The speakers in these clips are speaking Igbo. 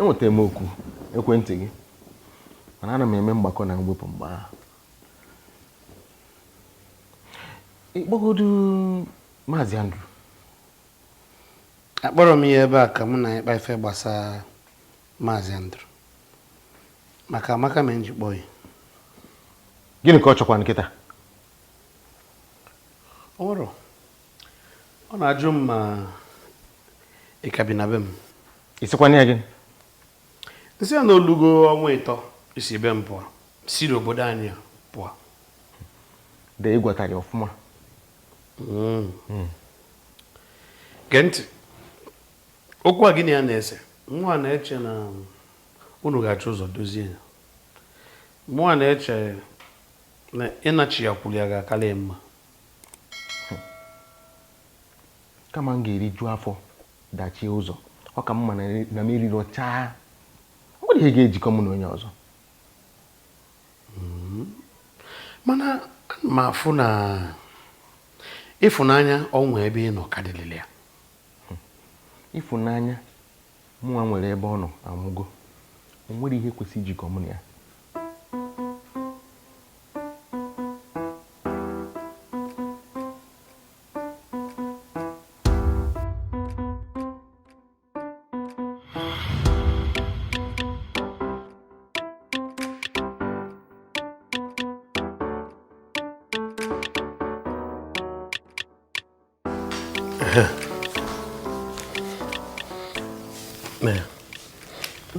Enwetara m oku ekwentị gị mana ana m eme mgbakọ na mwepụ mgbe ahụ. Ị kpọgodu Maazị Andrew? Akpọrọ m ya ebe a ka mụ na ya kpaa ife gbasara Maazị Andrew maka Amaka mere m ji kpọọ ya. Gịnị ka ọ chọkwanụ kịta? O nwere ọ na-ajụ m ma ị ka bi na be m. Ị sịkwana ya gịnị? M sị ya na o lugo ọnwa 3 i si be m pụọ, si n'obodo anyị a pụọ. Dee ị gwatara ya ọfụma. Gee ntị, okwu a gị na ya na-ese, mụnwa na-eche na unu ga-achọ ụzọ dozie ya. Mụnwa na-eche na ịnachi ya kwuru ya ga-akala ya mma. Kama m ga-eriju afọ dachie ụzọ, ọ ka mma na m erirọ chaa. O nwere ihe ga-ejikọ mụ na onye ọzọ. Mana ana m afụ na ịfụnanya o nwe ebe ị nọ ka dịlịlị ya. Ịfụnanya mụnwa nwere ebe ọ nọ anwụgo. O nwere ihe kwesịrị ijikọ mụ na ya.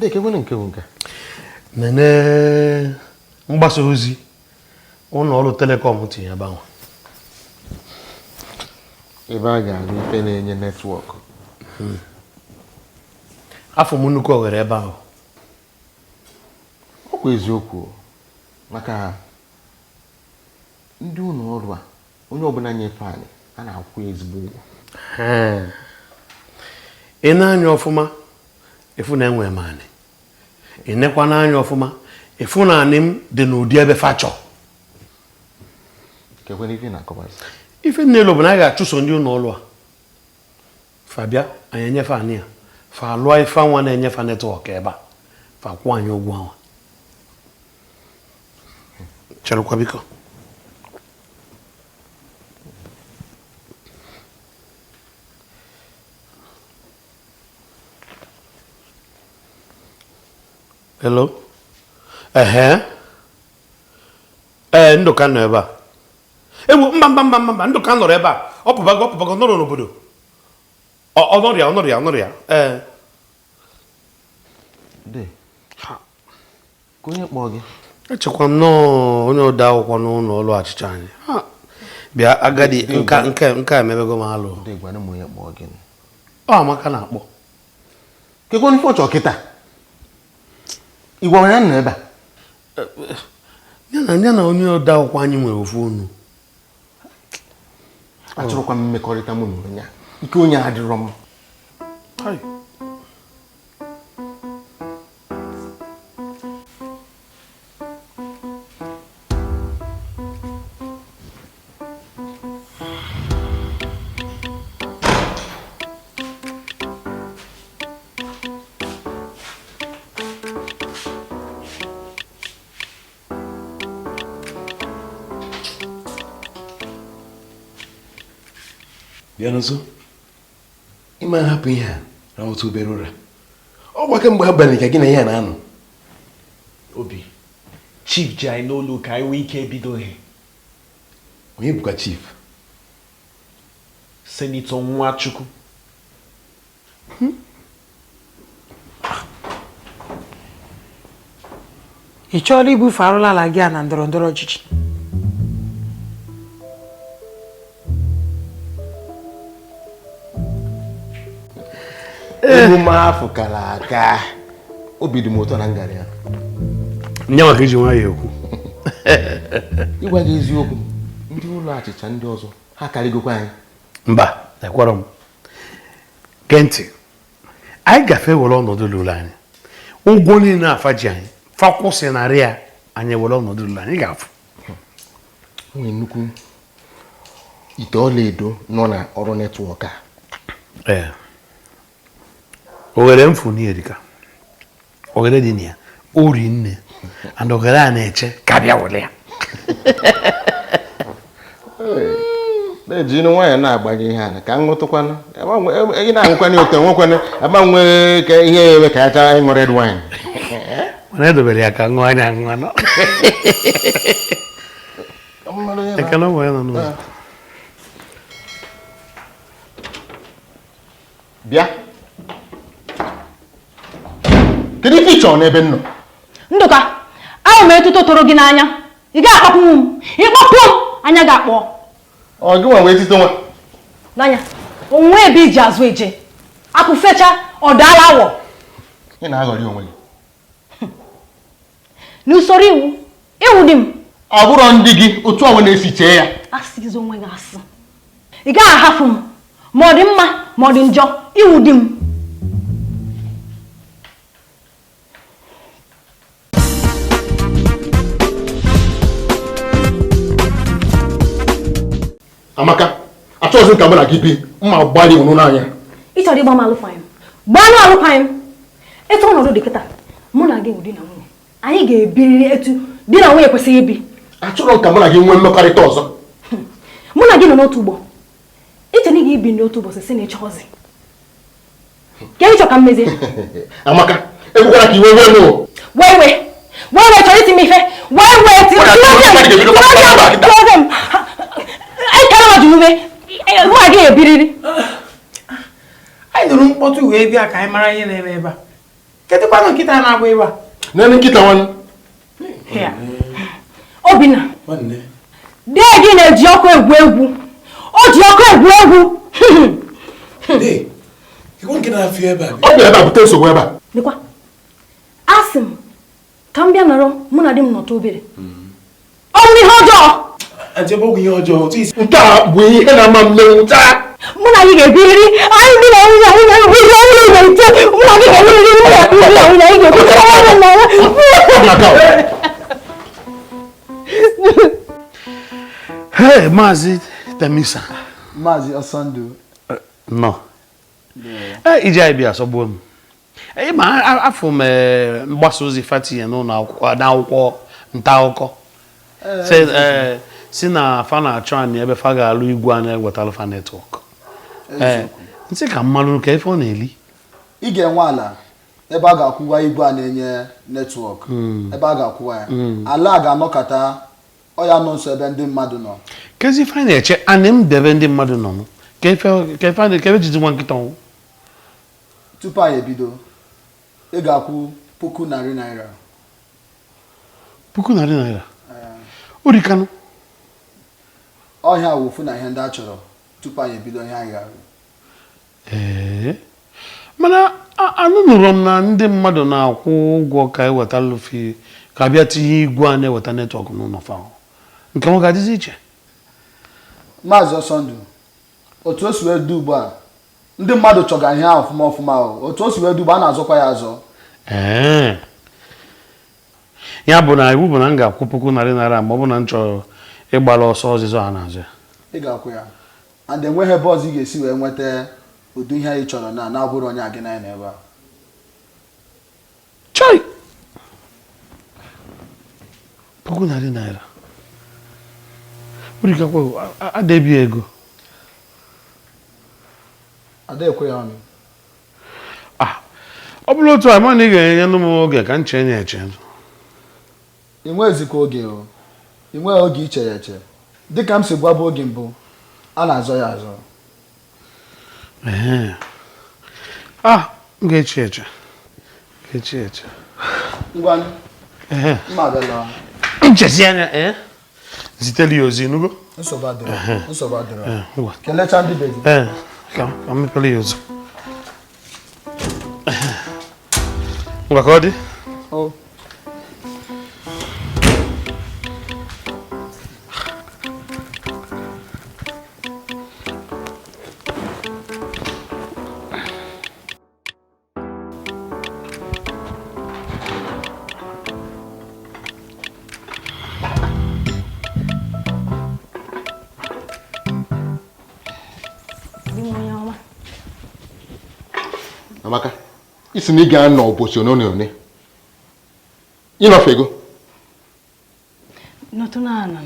Nke bụ nke nene mgbasa ozi ụlọ ọrụ telecom tinye ebe ahụ. Ebe a ga-alụ ife na-enye network. Afụ m nnukwu oghere ebe ahụ. Ọ kwa eziokwu maka ndị ụlọ ọrụ a onye ọbụla nyefe anyị a na-akwụ ezigbo ụgwọ. Ị na-anya ọfụma ịfụ na enwe m anị, ị nekwa n'anya ọfụma ịfụ na anị m dị n'ụdị ebe fa chọ. Ife n'elu bụ na anyị ga-achụso ndị ụlọ ọrụ a fa bịa anyị enyefe anị a fa alụọ ife anwa na-enyefe network ebe a fa kwụọ anyị ụgwọ anwa. Cherekwa biko. Hello. Ehe. Ee, Ndụka nọ ebe a. Ewu, mba mba mba mba, Ndụka nọrọ ebe a. Ọ pụbago, ọ pụbago, nọrọ n'obodo. Ọ nọrọ ya, ọ nọrọ ya, ọ nọrọ ya. Ee. Dị. Ha. Ka onye kpọọ gị? Echekwa m nọọ onye ode akwụkwọ n'ụlọ ọrụ achịcha anyị. Ha. Bịa agadi nka nke nke a emebego m alụ. Dị gwana m onye kpọọ gị. Ọ Amaka na-akpọ. Kekwanụ ife ọ chọ kịta. Ị gwara ya nọ ebe a? Ya na onye ode akwụkwọ anyị nwere ofu onu. Achọrọkwa m mmekọrịta mụ na onye a. Ike onye adịrọ m. Bịa nso ị ma hapụ ihe a na otu obere ụra ọ gwa kemgbe abalị ka gị na ihe a na-anọ. Obi, chief ji anyị n'olu ka anyị nwee ike bido ihe. Onye bụkwa chief? Senator Nwachukwu. Ị chọọla ibufe arụla ala gị a na ndọrọ ndọrọ ọchịchị? Emume afụ kara aka, obi dị m ụtọ na m gara ya. Nye maka iji nwayọọ ekwu. Ịgwa gị eziokwu, ndị ụlọ achịcha ndị ọzọ ha karịgokwa anyị. Mba, ekwerọ m. Gee ntị, anyị gafe were ọnọdụ lụrụ anyị ụgwọ niile afa ji anyị fa kwụsịnarị ya, anyị were ọnọdụ lụrụ anyị ga-afụ. Nwere nnukwu ite ọlaedo nọ na ọrụ network a. Ee, oghere mfu n'ihe dịka Oghere dị na ya ori nne and oghere a na-eche ka bịa were ya. Na-eji nwayọọ na-agbanye ihe a ka ṅụtụkwanụ ị na-aṅụkwana ụtọ nwekwanụ agbanwe ka ihe ya eme ka ya chọọ ịṅụ red wine. Mana edobere ya ka ṅụọ anya aṅụọ nọ. Ekele ụmụ ya nọ n'ụlọ. Bịa. Kedu ife ị chọrọ n'ebe m nọ? Ndụka, ahụ m etuto toro gị n'anya. Ị ga-akpọpụ m. Ịkpọpụ m, anya ga-akpọ. Ọ gị nwa wee tito nwa. N'anya, onwe ebe iji azụ eje. Akụ fecha, ọ daala awọ. Ị na-aghọrị onwe gị. N'usoro iwu, iwu dị m. Ọ bụrụ ndị gị otu ọnwa na-esi chee ya. Asịghịzi onwe gị asị. Ị gaghị ahafụ m ma ọ dị mma ma ọ dị njọ, iwu dị m. Amaka, achọghịzị m ka mụ na gị bi mma gbalị ụnụ n'anya. Ị chọrọ ịgba m alụkwaghịm? Gbanụ alụkwaghịm. Etu ọnọdụ dị kịta, mụ na gị bụ di na nwunye. Anyị ga-ebiriri etu di na nwunye kwesịrị ibi. Achọrọ m ka mụ na gị nwee mmekọrịta ọzọ. Mụ na gị nọ n'otu ụgbọ. Iche na ị ga-ebi n'otu ụbọchị si na ịchọghịzị. Ka ị chọ ka m mezie. Amaka, ekwekwara ka iwe wee m o. Wee wee. Wee wee chọrọ iti m ife. Wee wee ti m. Anyị nụrụ mkpọtụ wee bịa ka anyị mara ihe na-eme ebe a. Kedụkwanụ nkịta na-agba ebe a? Nene nkịta nwanne. Obinna, dee gị na-eji ọkụ egwu egwu. O ji ọkụ egwu egwu. Ọ bịara ebe a bute nsogbu ebe a. Lekwa, asị m ka m bịa nọrọ mụ na di m nọtụ obere. Ọ bụrụ ihe ọjọọ. Nke a bụ ihe na-ama mmenwu taa. Mụ na gị ga-ebiriri. Anyị dị na nwunye anyị na-ebiriri ọhụrụ na-ete. Mụ na gị ga-ebiriri mụ na nwunye anyị ga-ebiriri ọhụrụ na Hey, Maazị Temisa. Maazị Ọsọndụ. Nọ. Ije anyị bịa asọgbuo m. Ma afọ m mgbasa ozi fatinye n'ụlọ akwụkwọ n'akwụkwọ nta akụkọ. Si na fa na-achọ anyị ebe fa ga-alụ igwe a na-ewetara fa netwọk. Nsị ka mmalụ ka ife ọ na-eli. Ị ga-enwe ala ebe a ga-akwụwa igwe a na-enye netwọk, ebe a ga-akwụwa ya. Ala a ga-anọkọta ọ ya nọ nso ebe ndị mmadụ nọ. Kezi ife anyị na-eche anị m debe ndị mmadụ nọ m ka ife jizi nwa nkịta ọnwụ. Tupu anyị ebido, ị ga-akwụ 1,000 naira. 1,000 naira? Orikanụ. Ọhịa wụfu na ihe ndị a chọrọ tupu anyị ebido ihe anyị ga-arụ. Ee, mana anụnụrụ m na ndị mmadụ na-akwụ ụgwọ ka eweta lụfi ka bịa tinye igwe a na-eweta netwọk n'ụlọ fa. Nke nwoke adịzi iche. Maazị Ọsọndụ, otu o si wee dị ugbu a, ndị mmadụ chọga ihe ahụ ọfụma ọfụma o. Otu o si wee dị ugbu a na-azọkwa ya azọ. Ee. Ya bụ na iwu bụ na m ga-akwụ 1,000 naira ma ọ bụ na m chọrọ ịgbara ọsọ ọzịzọ a na-azụ ya. Ị ga-akwụ ya. And enweghị ebe ọzọ ị ga-esi wee nweta ụdị ihe anyị chọrọ na na-abụrụ onye agị na ebe a. Chai! 1,000 naira. Urikakwa adebi ego. Ada ekwe ya ọnụ. Ah, ọ bụrụ otu a ma na ị ga-enye m oge ka m chee ya eche. Ị nweghịzikwa oge o. Ị nweghị oge iche ya eche. Dịka m si gwaba oge mbụ, a na-azọ ya azọ. Ee. Ah, m ga-eche eche. Ga-eche eche. Ngwanụ. Ee. Mma abịala. Nchezi anya, ee. Ziteli ya ozi, nugo? Nsogbu adịrọ. Nsogbu adịrọ. Kelecha ndị be gị. Ee, ka m mepere ya ụzọ. Ngwa ka ọ dị. O. Amaka, isi na ị ga-anọ ụbọchị one one. Ịnọfego. Nọtụ n'ala.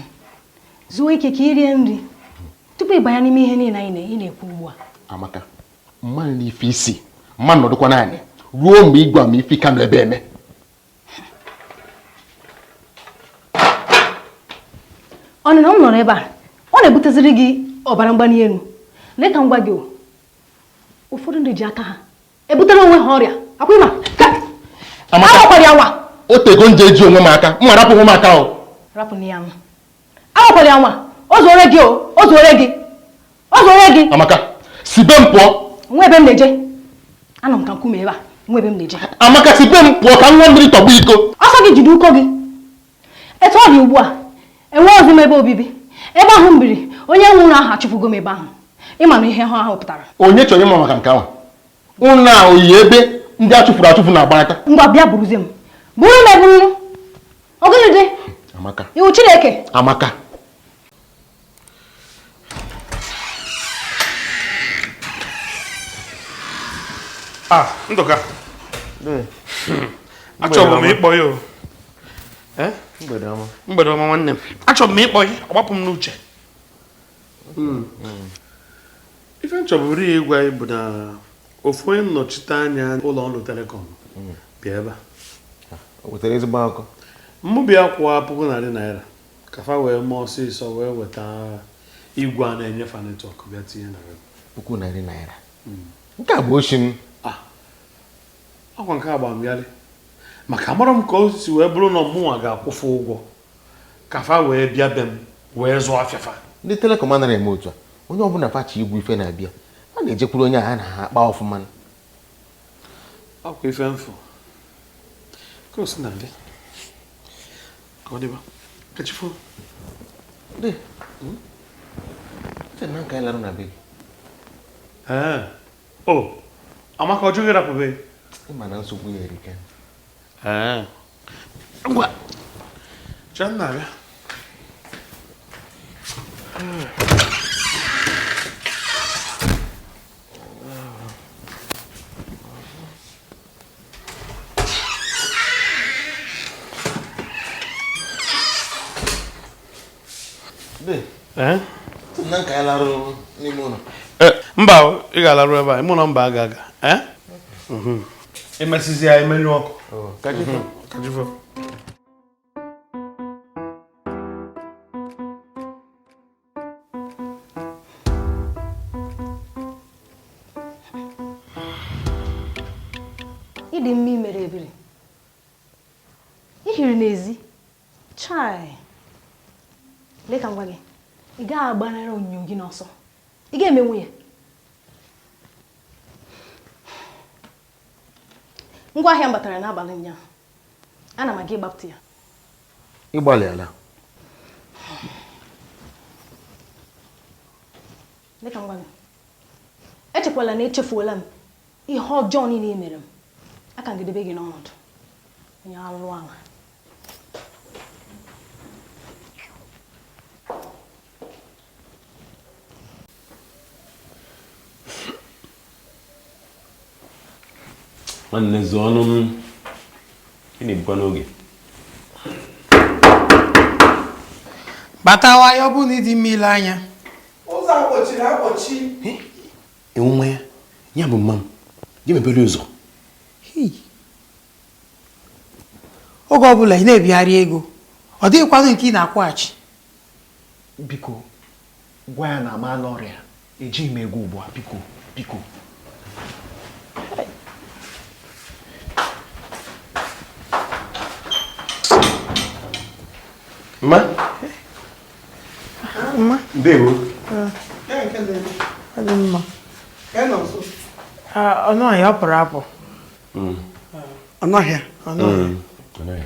Zuo ike ka i rie nri tupu ị banye n'ime ihe niile anyị ị na-ekwu ugbu a. Amaka, mmanụ n'ife isi, mmanụ nọdụkwa naanị ruo mgbe igwe ama ife ka nọ ebe eme. Ọnụnọ m nọrọ ebe a, ọ na-ebuteziri gị ọbara mgbali elu. Lee ka m gwa gị o, ụfọdụ ndị ji aka ha ebutere onwe ha ọrịa. Akwa ịma? Amaka, ya nwa. O tego nje eji onwe m aka, m rapụ onwe m aka o. Rapụ na ya nwa. Agwakwara ya nwa, o zuore gị o, o zuore gị. O zuore gị. Amaka, si be m pụọ. Nwa ebe m na-eje. Anọ m ka nkume ebe a, nwa ebe m na-eje. Amaka, si be m pụọ ka nwa mmiri tọgbọ iko. Ọsọ gị jide uko gị. Etu ọ dị ugbu a, enweghịzi m ebe obibi. Ebe ahụ m biri, onye nwe ụlọ ahụ achụpụgo m ebe ahụ. Ịma na ihe ha ahụ pụtara. Onye chọrọ ịma maka nke ahụ? Ụlọ a oyi ebe ndị achụfuru achụfu na-agbanata. Ngwa bịa buruzie m. Buru m eburu. Ọ gịnị dị? Amaka. Iwu Chineke. Amaka. Ah, Ndụka. Achọbụ m ịkpọ ya o. Mgbede ọma nwanne m. Achọbụ m ịkpọ ya, ọ gbapụ m n'uche. Ife m chọburu ya ịgwa ya bụ na ofu onye nnọchite anya ụlọ ọrụ telekom bịa ebe a. O wetara ezigbo akụkọ. Mụ bịa kwụọ 1,000 naira ka fa wee mee ọsịsọ wee weta igwe a na-enyefe netwọk bịa tinye na ya. 1,000 naira. Nke a bụ oshi m. Ọkwa nke agba mbịarị maka amara m ka o si wee bụrụ na mụnwa ga-akwụfe ụgwọ ka fa wee bịa be m wee zụọ afịafa. Ndị telekom anaghị eme otu a. Onye ọbụla fachi igwe ife na-abịa, a na-ejekwuru onye a na ha akpa ọfụma. Ọkwa ife mfụ ka o si na ndị ka ọ dịba kachifo. Ndị na nka anyị larụ na be gị. Ee, o Amaka ọ jụghị rapụbe. Ịma na nsogbu ya erika. Ee, ngwa chee nna abịa. Na nka anyị larụ n'ime ụlọ. Mba, ị ga-alarụ ebe a, mụ na mba aga aga. Emesizi ya emenyu ọkụ. Kachifo. Ịdị mma imere ebere. Ihiri n'ezi. Chai. Lee ka m gwa gị, ị gaghị agbanarị onyinyo gị n'ọsọ. Ị ga-eme nwunye. Ngwa ahịa m batara n'abalị ụnyaahụ. Ana m aga ịgbapụta ya. Ị gbalịala. Lee ka m gwa gị, echekwala na echefuola m ihe ọjọọ niile i mere m. Aka m ga-edebe gị n'ọnọdụ. Onye alụ ala. Nwanne zụọ ọnụ m, ị na-ebukwa n'oge. Batawa ya ọ bụrụ na ịdị mma ile anya. Ụzọ akpọchiri akpọchi. Enwe ya, ya bụ mma m, gị mepere ụzọ. Oge ọbụla ị na-ebigharị ego, ọ dịghịkwanụ nke ị na-akwụghachi. Biko, gwa ya na amaala ọrịa, ejighị m ego ugbu a, biko, biko. Mma? Mma. Ndewo. Ọ dị mma. Ọnụ ahịa ọ pụrụ apụ. Ọnụ ahịa. Ọnụ ahịa.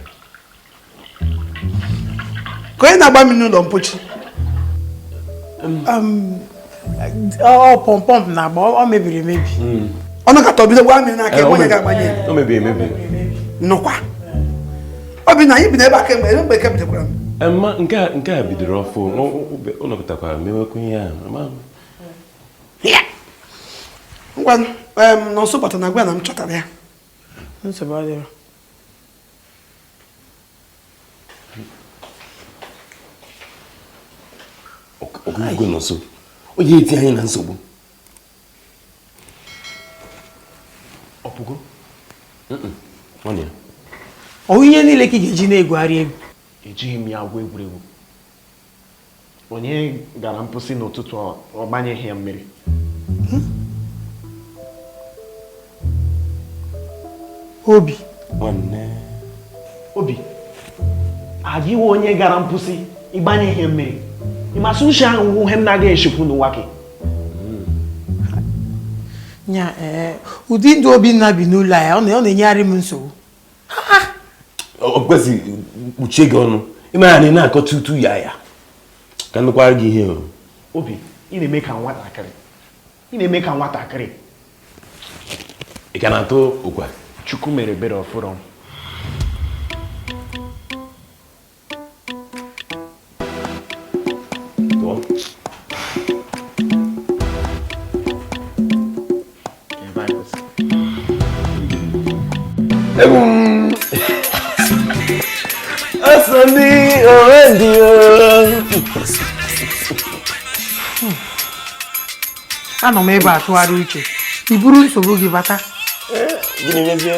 Ka onye na-agba mmiri n'ụlọ mpochi. Ọ pọmpọm na-agba, ọ mebiri emebi. Ọnụ ka bido gba mmiri n'aka ebe onye ga-agbanye. O mebiri emebi. Nnukwa. Obi na anyị bi n'ebe aka mgbe mgbe eke bidokwara m. Mma, nke a bidoro ọfụ, ọ nọkọtakwara mewekwa ihe ahụ. Ngwa nọ nso bata na gwa na m chọtara ya. Nsogbu adịrọ. Ọgụgụ nọ nso. O ji eti anyị na nsogbu. Ọ pụgo? Ọ na ya. Ọ ihe niile ka ị ga-eji na-egwugharị egwu. Ejighị m ya agwa egwuregwu. Onye gara mposi n'ụtụtụ ọ gbanyeghị ya mmiri. Obi. Nwanne. Obi, agịwo onye gara mposi ịgbanyeghị mmiri. Ịmasị uche ahụ wụ ihe m na-agaghị echekwu n'ụwa gị. Nya ee, ụdị ndụ Obinna bi n'ụlọ ya, ọ na-enyegharị m nsogbu. Ọ kwesịrị kpuchie gị ọnụ. Ịmara na ị na-akọ tutu ya ya. Ka nụkwara gị ihe o. Obi, ị na-eme ka nwatakịrị. Ị na-eme ka nwatakịrị. Ị ka na-atụ ụkwa? Chukwu mere ebere ọfụrụ m. Tụọ. Ebe anyị kwụsị. Egwu m. Ọsọ ndị onwe ndị o. Anọ m ebe a tụgharị uche. I buru nsogbu gị bata. Gịnị mezie?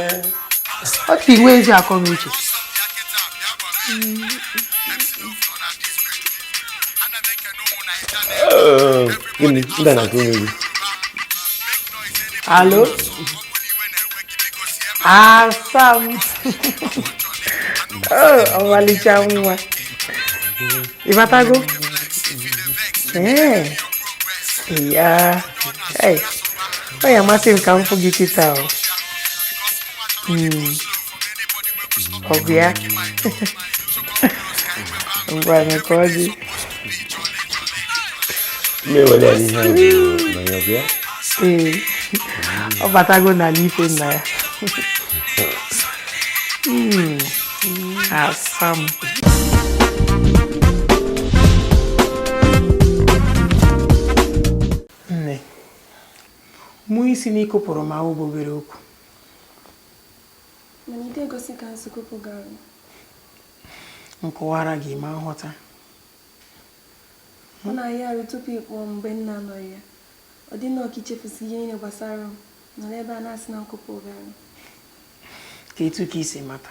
Ọ dị inwe ezi akọ na uche. Gịnị? Ndị a na-akụ egwu. Alo? Asa m. Oh, ọmalịcha nwa. Ị batago? Ee. Ya. Ee. Ọ ya amasị m ka m fụ gị kịta o. Ọ bụ ya? Ngwanụ ka ọ dị. Mme wele ya n'ihe ahụ na ya bịa. Ee. Ọ batago n'ala ife nna ya. Asa m. Nne, mụ isi n'ikopụrụ m ahụ bụ obere okwu. Mana ide egosi ka nsogbu gara. Nkọwara gị ma nghọta. Ọ na-ahịa arụ tupu ị kpọọ mgbe nna anọghị ya. Ọ dị nnọọ ka ichefusi ihe niile gbasara m nọrọ ebe a na-asị na nkụpụ gara. Ka etu ka isi mata.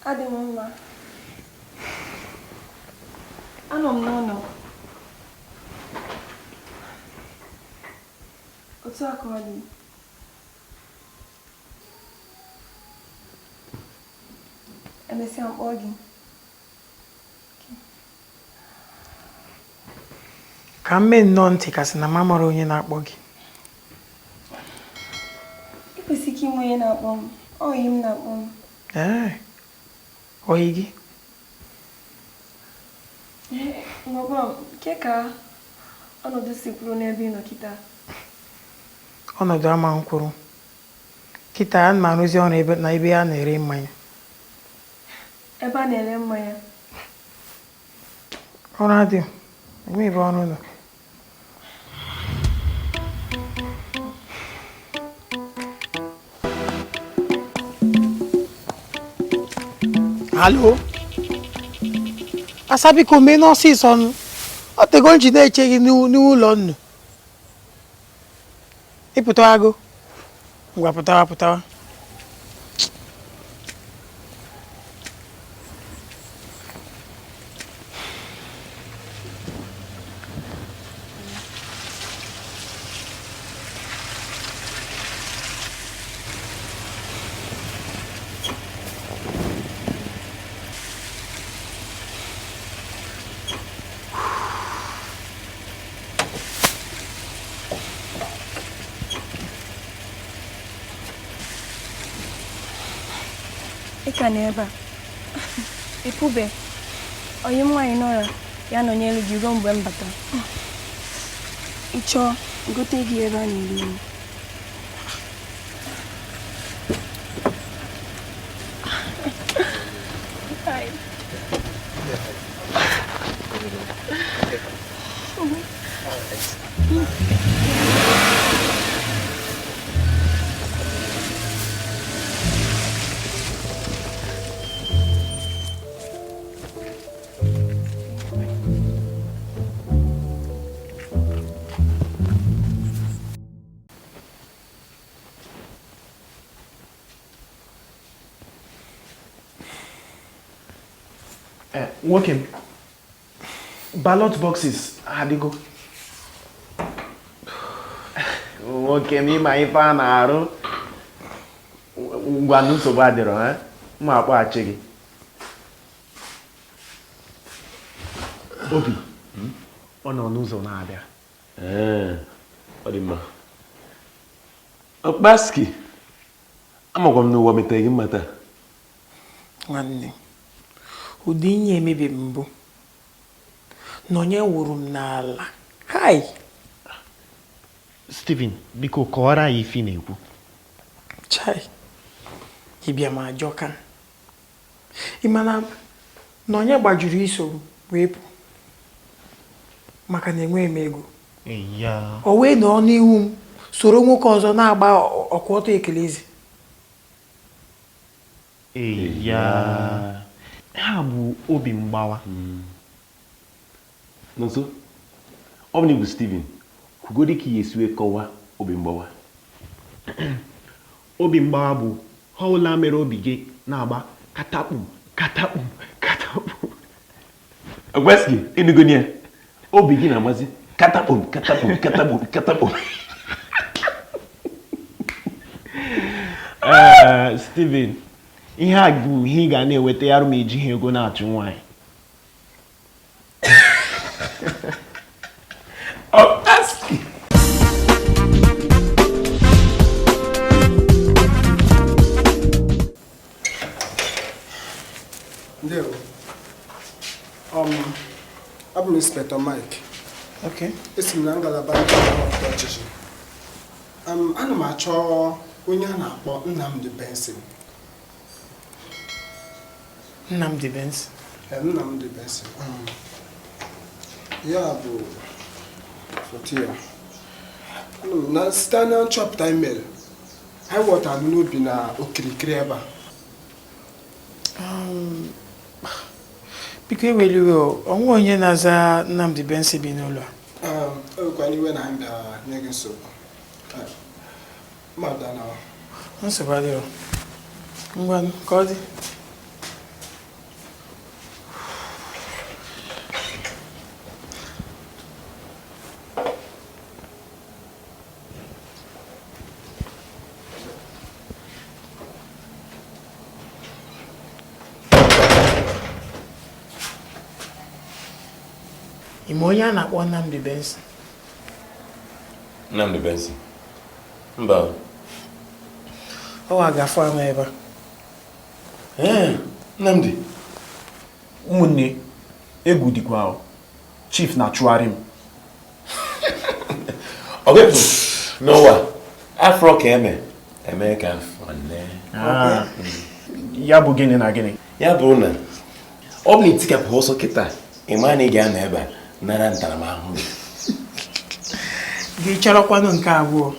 Adị m mma. Anọ m n'ụlọ. Otu a ka ọ dị. Emesịa m kpọọ gị. Ka m mee nnọọ ntị kasị na m amara onye na-akpọ gị. Ị kwesịrị inwe onye na-akpọ m. Ọ oyi m na-akpọ m. Ee, oyi gị? Ngwagwa m, ke ka ọnọdụ si kwuru n'ebe ị nọ kịta? Ọnọdụ ama nkwuru. Kịta a na arụzi ọrụ ebe na ebe a na-ere mmanya. Ebe a na-ere mmanya? Ọrụ adịghị. Enwe ebe ọrụ nọ. Alo? Asa biko mee n'ọsịsọ nụ. Ọ tego nji na-eche gị n'ụlọ nnu. Ị pụtawago? Ngwa pụtawa pụtawa. Ị ka nọ ebe a. Ị pụbe. Onye m nwaanyị Nora ya nọnyere gị ruo mgbe m batara. Ị chọọ, gote gị ebe a na-eri nri. Nwoke m, ballot boxes adịgo. Nwoke m, ịma ife a na-arụ. Ngwa, nsogbu adịrọ ha, mma akpọghachi gị. Obi, ọ nọ n'ụzọ na-abịa. Ee, ọ dị mma. Ọkpaski, amakwa m n'ụwa metere gị mma taa. Nwanne, ụdị ihe emebi m mbụ nọnye wụrụ m n'ala hai. Steven, biko kọwara ya ife ị na-ekwu. Chai, ịbịa ma ajọka. Ị mana na onye gbajuru iso m wee pụ maka na enweghị m ego. Ya. O wee nọọ n'ihu m soro nwoke ọzọ na-agba ọkụ ọtọ ekele eze. Ya, ha bụ obi mgbawa. Nọnso, ọ bụ na ịbụ Steven, kwugodi ka ị esi wee kọwaa obi mgbawa. Obi mgbawa bụ họụla mere obi gị na-agba katakpum katakpum katakpum. Ọkpaski, ịnụgoni ya, obi gị na-amazi katakpum katakpum katakpum katakpum. Ee, Steven, ihe a bụ ihe ị ga na-enweta ya ma ejighị ego na-achụ nwaanyị. Ọkpaski. Ndewo. Abụ m Inspector Mike. Okay. Esi m na ngalaba nchekwa ọchịchị. Ana m achọ onye a na-akpọ Nnamdi Benson. Nnamdi Benson. Nnamdi Benson. Ya bụ foto ya. Na site na nchọpụta anyị mere, anyị ghọtara n'obi na okirikiri ebe a. Biko ewela iwe, onwe onye na-aza Nnamdi Benson bi n'ụlọ a. Ewekwana iwe na anyị bịara nye gị nsogbu. Mmadụ na nsogbu adịrọ. Ngwa, ka ọ dị. Ị ma onye a na-akpọ Nnamdi Benson? Nnamdi Benson? Mba. Ọ wa ga-afọ anọ ebe a. Ee, Nnamdi. Ụmụnne, egwu dịkwa o. Chief na-achụgharị m. Ọ ga-efu n'ụwa afro ka eme eme ka afọ nne. Ya bụ gịnị na gịnị? Ya bụrụ na ọ bụ na itikapụ ọsọ kịta, ị maa na ị ga-anọ ebe a nara ntaramahụhụ gị. Gị chọrọkwanụ nke abụọ,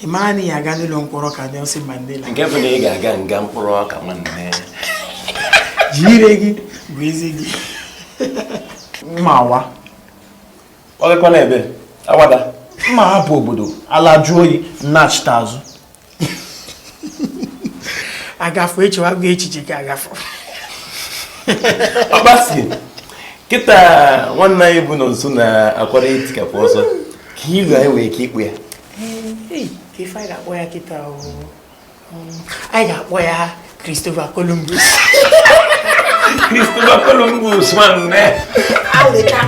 ị mara na ị ga-aga n'ụlọ mkpọrọ ka Nelson Mandela. Nke bụ na ị ga-aga nga mkpụrụ ọka nwanne. Ji ire gị bụ ezi gị. Mma awa. Ọ gakwana ebe awada. Mma hapụ obodo, ala jụọ oyi, nnachite azụ. Agafụ echewago echiche ka agafụ. Ọkpasi, kịta nwanne anyị bụ nọ nso na-akwado itikapụ ọsọ ka ilu anyị nwere ike ikpu ya. Ee, ka ife anyị ga-akpọ ya kịta o. Anyị ga-akpọ ya Christopher Columbus. Christopher Columbus nwanne. Alịka.